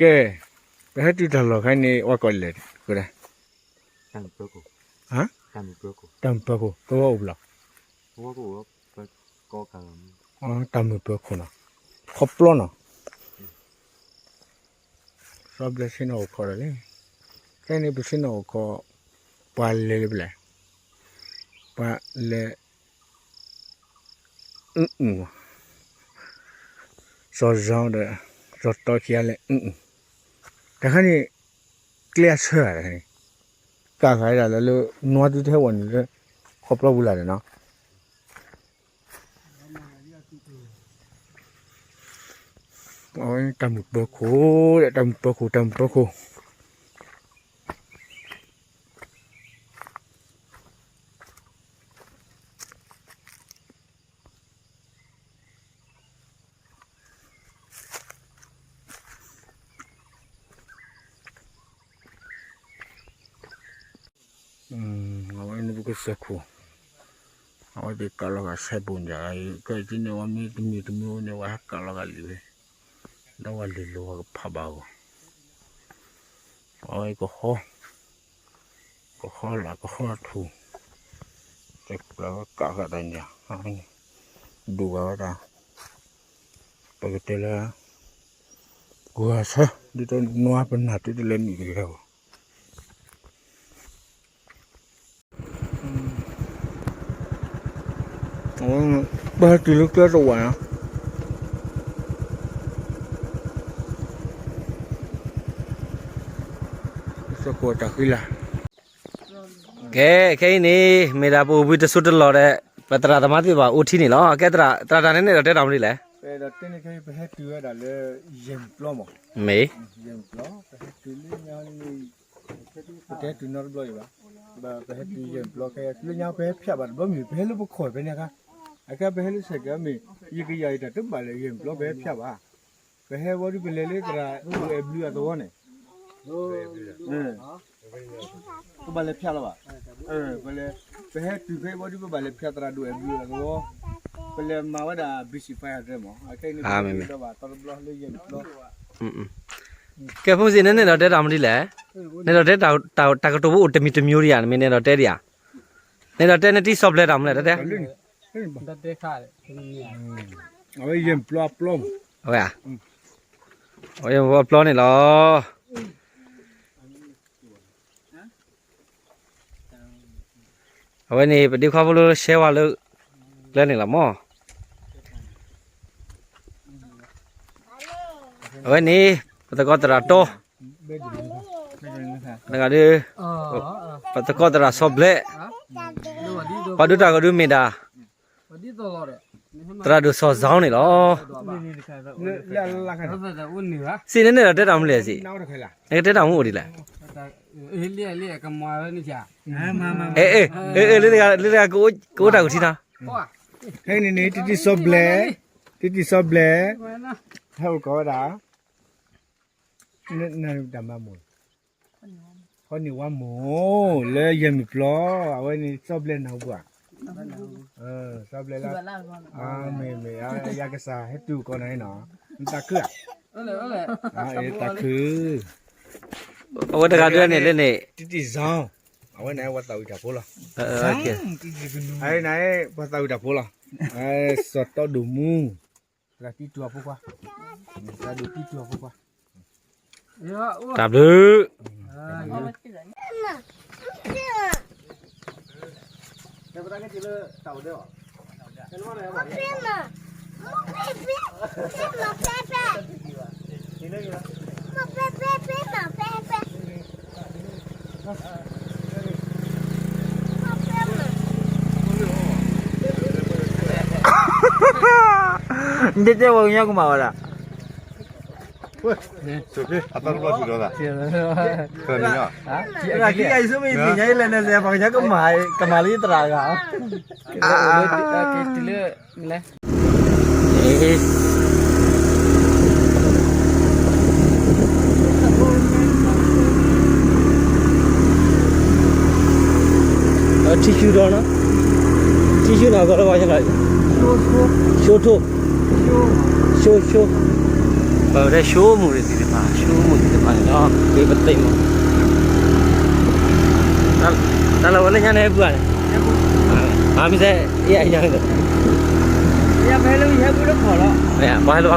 ကဲ, ပဟဲတုၤတၢ်လီၢ်ခါန့ၣ် ဝဲကိးလဲၣ်, တၢ်မုာ်ပၢခိၣ်, ပဝဲအိၣ်ဘျီ, တၢ်မုာ်ပၢခိၣ်နီၤ, ခီပျီနီၤ, စီဘျဲဆ့ၣ်နီၤအိၣ်ခိးဒီးလဲၣ်, ခဲန့ၣ်ပဆ့ၣ်နီၤအိၣ်ခိး, ပှၤလဲၤလၢပလဲၣ်, ပှၤလဲၤ အုအုၣ်, စီၤဇီဒီး စီၤတီခံဂၤလဲၤအုအုၣ်, တၢ်ခါန့ၣ် ကျဲအဆၢတၢ်ခါန့ၣ်, ကးဃာ်ဒၣ်လၢလၢ နွားတုၤတဟဲဝဲနုာ်လၢ ခီပျီပူၤလၢ်ဒီးနီၤ, အဝဲတၢ်မုာ်ပၢခိၣ်, တၢ်မုာ်ပၢခိၣ်, တၢ်မုာ်ပၢခိၣ် အဝဲန့ၣ်ပကစၢၢ်ခိၣ်, အဝဲသ့ၣ်ကးလီၤဂာ်ဆဲးဘိညါ, ကဲန့ၣ်ဝဲမ့ၢ်တမံၤတမံၤန့ၣ် ဝဲဟဲကးလီၤဂာ်လံဝဲ, ဒီးဝဲလံၤလိၤဝဲကဖးဘၣ်ဂီၢ်, အဝဲကဟီ, ကဟီလၢကဟီထူၣ်, ကးဃာ်တၢ်ညါ, ဒိၣ်ဘၣ်ဝဲဒၣ်, ပကတဲလၢ, ကွၢ်ဆၢ ဒ်သိးနွားပနၢ်တုၤတလဲၤနုာ်တဂ့ၤအဂီၢ် ပဟဲတုၤလၢကျဲတဝာ်နီၤ, တၢ်ဃံလၤ, ကဲ, ခဲအံၤန့ၣ် မ့ၢ်ဒၣ်ပအိၣ်ဘှံးတစိၢ်တလီၢ်ဒီး ပသရၣ်သမါသ့ၣ်တဖၣ်အိၣ်ထံန့ၣ်လီၤ. ကဲသရၣ်, သရၣ်တၢ်န့ၣ်န့ၣ်ဒီးတဲတၢ်မနုၤလဲၣ်. ပဟဲတုၤဝဲဒၣ်လၢ ယဲၢ်မုၢ်ပျီမး, မ့ၢ်, ယဲၢ်မုၢ်ပျီ ပဟဲတုၤလၢညါန့ၣ် ပတဟဲတုၤနီတဘျီအံၤဘၣ်. ပဟဲတုၤယဲၢ်မုၢ်ပျီခဲအံၤ လၢညါပဟဲဖျးဘၣ်တဘျီမ့ၢ် ပဟဲလၢပခီၣ်ဖဲန့ၣ်အခါ, အခါပဟဲလၢစဲးကဲမ့ၢ် ယကယၤအံၤတၢ်တဘၣ်လၢယဲၢ်မုၢ်ပျီ ပဟဲဖျးဘၣ်. ပဟဲဝံၤဒီးပလဲၤလၢသရၣ်ဒိၣ်အဲၣ်ဘျုးအသဝီန့ၣ် ပဘၣ်လဲၤဖျးလီၤဘၣ်. ပလဲၤ, ပဟဲတုၤဖဲဝံၤဒီး ပဘၣ်လဲၤဖျးသရၣ်ဒိၣ်အဲၣ်ဘျုးအသဝီ, ပလဲၤမၤဝဲဒၣ် ဘံၣ်စံၣ်ဖးယၤဒြဲမး, အခဲအံၤန့ၣ် ပဒီးဘၣ်သီတဘျီလၢယဲၢ်မုၢ်ပျီ. ကဲ ဖိမုၣ်စံး နန့ၣ်ဒီးတဲတၢ်မနုၤလဲၣ်. နဒီးတဲတၢ်ကတိၤဖိအိၣ်တမံၤတမံၤဒံးဧါ, မ့ၢ်နဒီးတဲဒံးဧါ. နဒီးတဲနတံၤစီၤဘျဲးတၢ်မနုၤလဲၣ် တဲတဲ. အဝဲယဲၢ်မုၢ်ပျီအပျီ, အဝဲ, အဝဲယဲၢ်မုၢ်ပျီအပျီန့ၣ်လီၤ. အဝဲန့ၣ် ပဒ့ခွါဖိလၢရှဲဝါလၢ ကျဲန့ၣ်လီၤမး. အဝဲန့ၣ် ပသကိးသရၣ်တီ, တဂၤဒီး ပသကိးသရၣ်စီၤဘျဲး, ပှၤဒိတၢ်ဂီၤဒုမ့ၢ်ဒၣ် သရၣ်ဒိၣ်စီၤစီန့ၣ်လီၤ. စံး နန့ၣ်ဒီးတဲတၢ်မနုၤလဲၣ်စံး, နကတဲတၢ်မနုၤအိၣ်ဒ်လဲၣ်. လၢတဂၤ လၢတဂၤ ကအိၣ်တၢ်ဂီၤထံနီၤ. ခဲအံၤန့ၣ်န့ၣ် တံၤတံၤစီၤဘျဲး, တံၤတံၤစီၤဘျဲး, ဟဲအိၣ်ကီးဝဲဒၣ် နတၢ်မၤမိၢ်, ဟီန့ၣ်ဝါမိၢ်, လၢယဲၢ်မုၢ်ပျီ, အဝဲန့ၣ်စီၤဘျဲးနၢ်ဟူပှၤ, စီၤဘျဲးလၢ, မ့ၢ်မ့ၢ်, ယကစၢ်ဟဲတုၤကီးနၤနီၤ, နတၢ်ခုဧါ, တၢ်ခု, အဝဲတဂၤဒုန့ၣ်လၢန့ၣ်, တံၤတံၤစီၤ, အဝဲန့ၣ်ပှၤသးဝံၣ်တၢ်ဖိလီၤ, အဝဲန့ၣ်ပှၤသးဝံၣ်တၢ်ဖိလီၤ, စီၤတီဒိၣ်မူ သရၣ်တံတူၢ်အဖိခွါ, သရၣ်ဒိၣ်တံတူၢ်အဖိခွါ, တၢ်ဘျုး. နတဲတဲဝဲကညီကမၤဝဲဒၣ်, အသီတဘျီထူၣ်ဒီးသး, သရၣ်ခံဂၤအံၤ ဆိမ့ၢ်သ့ၣ်ညါအံၤလဲၣ်န့ၣ် ပှၤကညီကမၤ, ကမၤလၢယသရၣ်တဂၤ, တုၤလၢ, ထံၣ်ဆူၣ်ဒီးနီၤ, ထံၣ်ဆူၣ်နီၤ ကီးလၢပှၤကညီ, ဆိထိ, ဆိဆိ, ပဝဲဒၣ်ဆိကမိၣ်သ့ၣ်တဖၣ် ဆိကမိၣ်သ့ၣ်တဖၣ်န့ၣ်ဒီး က့ၤပသ့ၣ်မး, တၢ်လၢဝဲလၢညါန့ၣ်ဟဲပူၤဧါန့ၣ်, မ့ၢ်စဲ ယညါန့ၣ်, ပှၤဟဲလၢဘၣ်ကီး, တ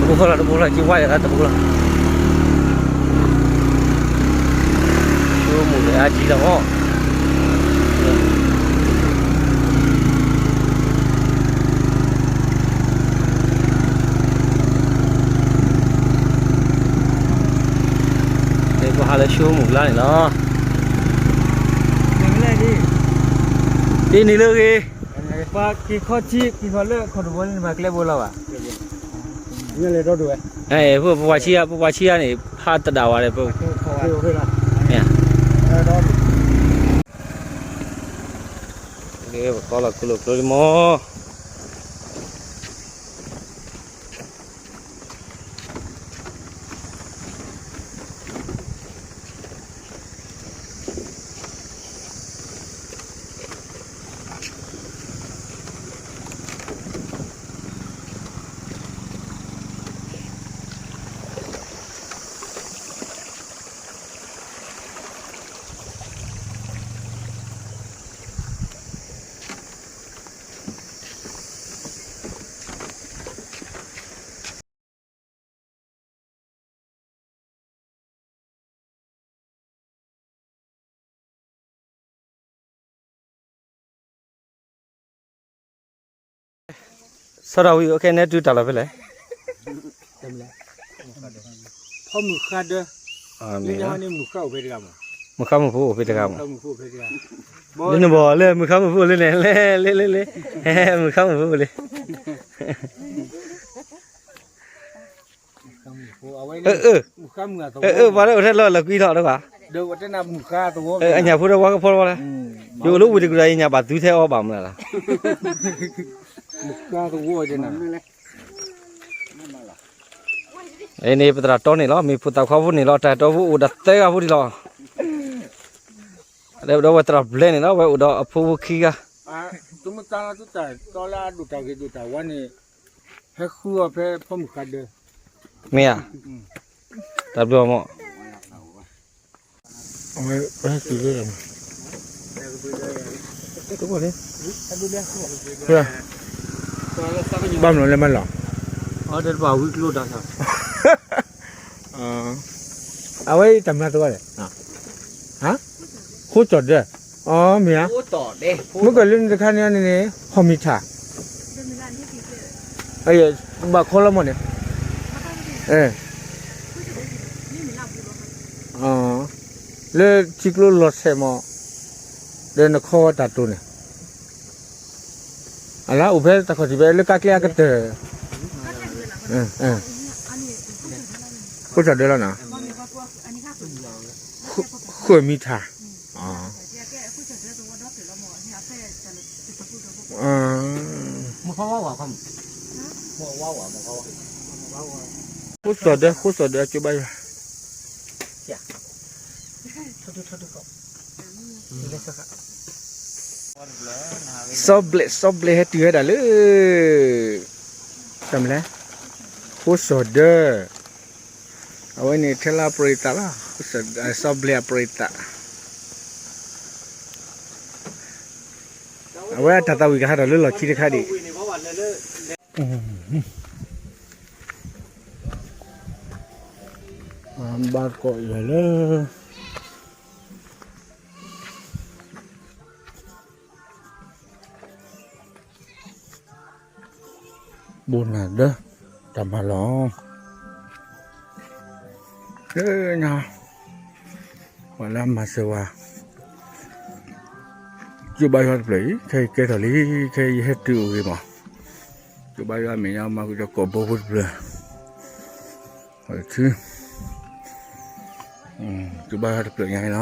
ဘိလီၤ တဘိလီၤ က့ၤဝါယၤလၢတဘိလီၤ, ဆိကမိၣ်လၢအါထံလီၤမး ပှၤဟးလၢဆိကမိၣ်လၢ်န့ၣ်လီၤ, ဒ်န့ၣ်လၢဂ့ၤ, ပှၤက့ၤခီၣ်ထံး က့ၤခီၣ်လၢခီၣ်တဘိန့ၣ် မၤကျဲဘိလီၤဘၣ်, ပှၤဆံးဧါ ပှၤဆံးဧါန့ၣ် ဟးတဒၣ်ဝဲဒီး ပကီလီၤကျိလီၤကျိလံမး စီၤဒၤဝံး ခဲအံၤန့ၣ် တုၤတၢ်လီၤဖဲလဲၣ်, ဖီမုၢ်ဃါဒၢ, မုၢ်ဃါမုၣ်ဖိအိၣ်ဖဲတဂၤမး, လၢနဘီၣ်လၢမုၢ်ဃါမုၣ်ဖိလၢန့ၣ် လဲၤလဲၤလဲၤလဲၤ, မုၢ်ဃါမုၣ်ဖိလၢ အၢ ပှၤလၢအိၣ်ထဲလီၢ်လီၢ်ကွံထီၣ်တဂၤ, အညၣ်ဖိဒီးပှၤကဖီတဝီလၢ, ယအိၣ်လၢဝ့ၢ်တကူၣ်ဒီး ယညၣ်ဘၣ်သုထဲအီဘၣ်မနုၤလီၤ, အံၤန့ၣ် ပသရၣ်တီန့ၣ်လီၤ, မ့ၢ်ဖိသၣ်ခွါဖိန့ၣ်လီၤ, တၢ်တီဖိအိၣ်ဒီးသၢဂၤဖိဒံးလီၤ, ဒီးဝဲသရၣ်ဘျဲန့ၣ်လီၤ, ဝဲအိၣ်ဒီးအဖိဖိခံဂၤ, မ့ၢ်ဧါ, တၢ်ဘျုးမး, ဘၣ်မနုၤလဲၣ်မးလီၤ, အဝဲတၢ်မၤသဝီလဲၣ်, ဃိစီၤဒၢ, အမ့ၢ်ဧါ, မ့ၢ်ကလၢနတခါန့ၣ်န့ၣ် ဟီၣ်မံၤထၣ်, ဘၣ်ခီလီၤမးန့ၣ်, လၢထံကျိလီၤဆဲးမး, ဒီးနခီတၢ်တိၢ်န့ၣ်, အလၢအိၣ်ဖဲတၢ်ခီၣ်ထံးဖဲလၢကါကျဲအကတၢၢ်, ဃိစီၤဒၢလီၤနီၤ, ဃိမံၤထၣ် ဃိစီၤဒၢ ဃိစီၤဒၢကၠိဘါယွၤ, စီၤဘျဲး စီၤဘျဲးဟဲတုၤဝဲဒၣ်လၢ တၢ်မနုၤလဲၣ်, ဃိစီၤဒၢ, အဝဲန့ၣ်ထဲလၢအပရံးသးလီၤ, စီၤဘျဲးအပရံးသး, အဝဲအတၢ်သးဝံၣ်ကဟးထီၣ်လၢလီၢ်ခံတခါဒံး ဘၣ်ကိးယၤလၢ ဘိးနၢ်ဒၢ တၢ်မၤလီၢ်, လၢညါ ပှၤလၢအမၤစၢၤဝဲ ကၠိဘါယွၤတဖျၢၣ်အံၤ ခဲအံၤကဲထီၣ်လံ, ခဲအံၤယဟဲတုၤအိၣ်ဂ့ၤမး, ကၠိဘါယွၤအမဲာ်ညါမၤဃုာ်ဒီးကိာ်ဘီဖိတဖျၢၣ်, ထံ ကၠိဘါယွၤတဖျၢၣ်ညါအံၤလီ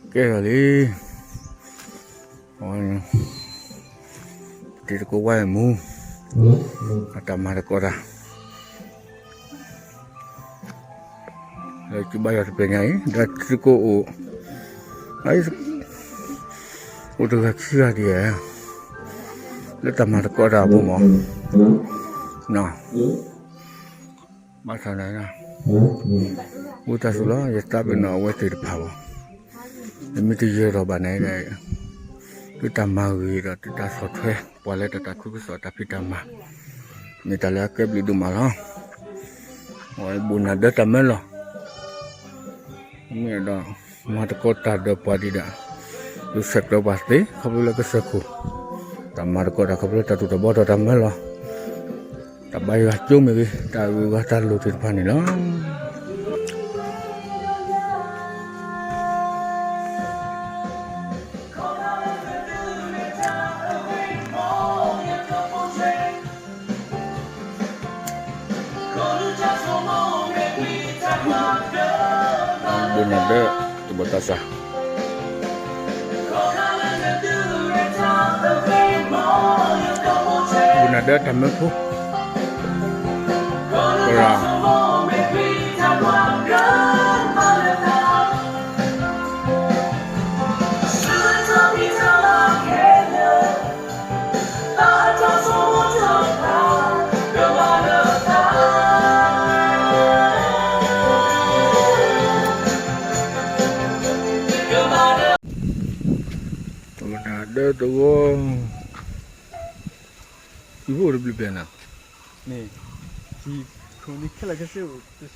ၤ, ကဲထီၣ်လံ, တံၤသကိးဝါအမူ အတၢ်မၤသကိးတၢ် လၢကၠိဘါယွၤတဖျၢၣ်ညါအံၤ ဒီးတံၤသကိးအိၣ် အိၣ်တဂၤခံဂၤဒံးဧါ, လၢတၢ်မၤသကိးတၢ်အပူၤမး, ဘၣ်ဆၣ်န့ၣ် ဝံသးစူၤလီၤ ယသးပ့ၤနီၣ်အဝဲသ့ၣ်တဖၣ်ဘၣ်, ယမ့ၢ်တယၢၤထီၣ်ဘၣ်န့ၣ် သုတၢ်မၤဂ့ၤဒီးသုတၢ်ဆီၣ်ထွဲ ပှၤလၢတၢ်သးခုကစီၣ်တၢ်ဖံးတၢ်မၤ, မ့ၢ်တၢ်လၢအကဲဘျုးဒိၣ်မးလီၤ. အဝဲဘိၣ်နၢ်ဒၢတၢ်မၢလီၤ. မ့ၢ်ဒီး မၤသကိးတၢ်ဒီးပှၤဒံးဒၣ်, ဒုးဆဲးကျၢပှၤသ့ ခီဖျိလၢကစၢၢ်ခိၣ်, တၢ်မၤသကိးတၢ်ခီဖျိတၢ်သူၣ်ထီၣ်ဘှီထီၣ်တၢ်မၢလီၤ. တၢ်ဘါယွၤကၠိမ့ၢ်ဂ့ၤ, တၢ်အဂုၤအဂၤတၢ်လိၣ်သ့ၣ်တဖၣ်န့ၣ်လီၤ. ဘိၣ်နၢ်ဒၢ တဘီတၢ်စၢ်, ဘိၣ်နၢ်ဒၢတၢ်မၢဖိ, ကရၢ ဘိၣ်နၢ်ဒၢတဝီ, ယဖိအိၣ်တဘျုးဘျဲၣ်နီၤ, န့ၣ်, ယဖိန့ၣ်ခဲလၢာ်ခဲဆ့အိၣ်တဆံ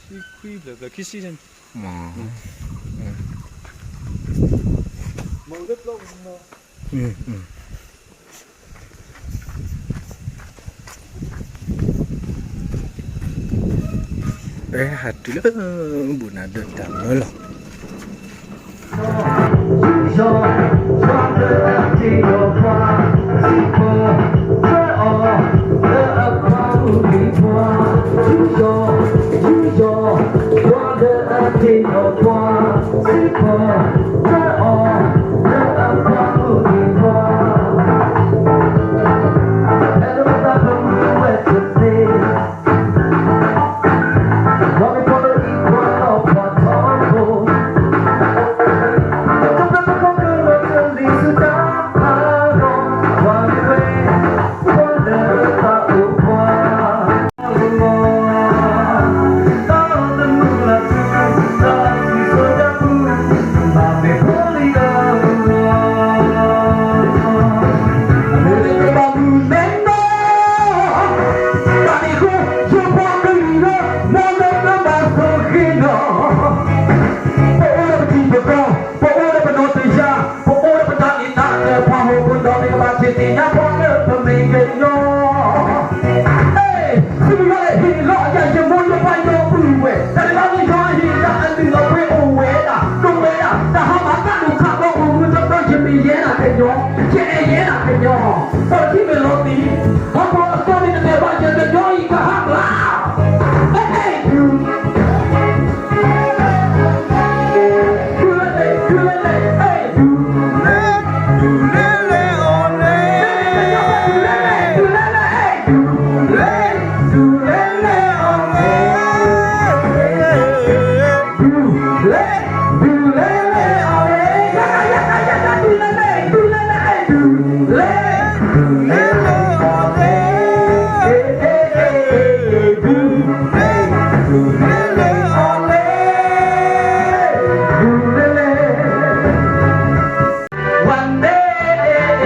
ခွံဘျဲၣ် ဘျဲၣ်ခံဆံန့ၣ်, မ့ၢ်လၢပျီပူၤမ့ၢ် ပဟဲဟးတုၤလၢ ဘိၣ်နၢ်ဒၢတၢ်မၢလီၤ.ဘျ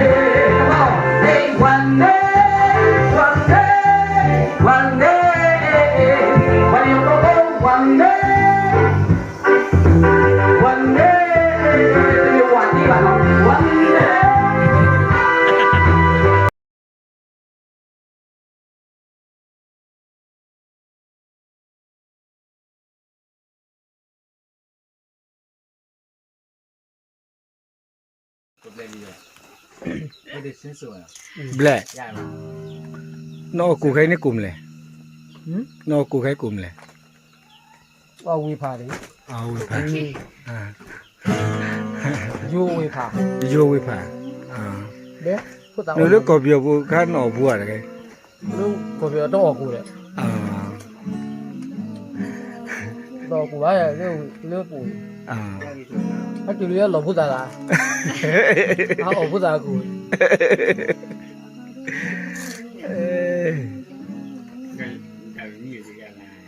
ဲၣ်, နအီၣ်ကူၣ်ခဲအံၤန့ၣ်ကူၣ်မလဲၣ်, နအီၣ်ကူၣ်ခဲအံၤကူၣ်မလဲၣ်, အဝ့ၢ်ဖးန့ၣ်, အဝ့ၢ်ဖး, ယိၤဝ့ၢ်ဖး, ယိၤဝ့ၢ်ဖး, နလၢကီၢ်ပယီၤပူၤခါနအီၣ်ပူၤဧါတဂ့ၤ, လၢကီၢ်ပယီၤတအီၣ်ကူၣ်ဒီး, တအီၣ်ကူၣ်ဘၣ်လၢပူၤ, အတုၤလၢလီၢ်ဖိသၣ်သး, အအီၣ်ဖိသၣ်အကူၣ် နံၣ်တယၤလၢ်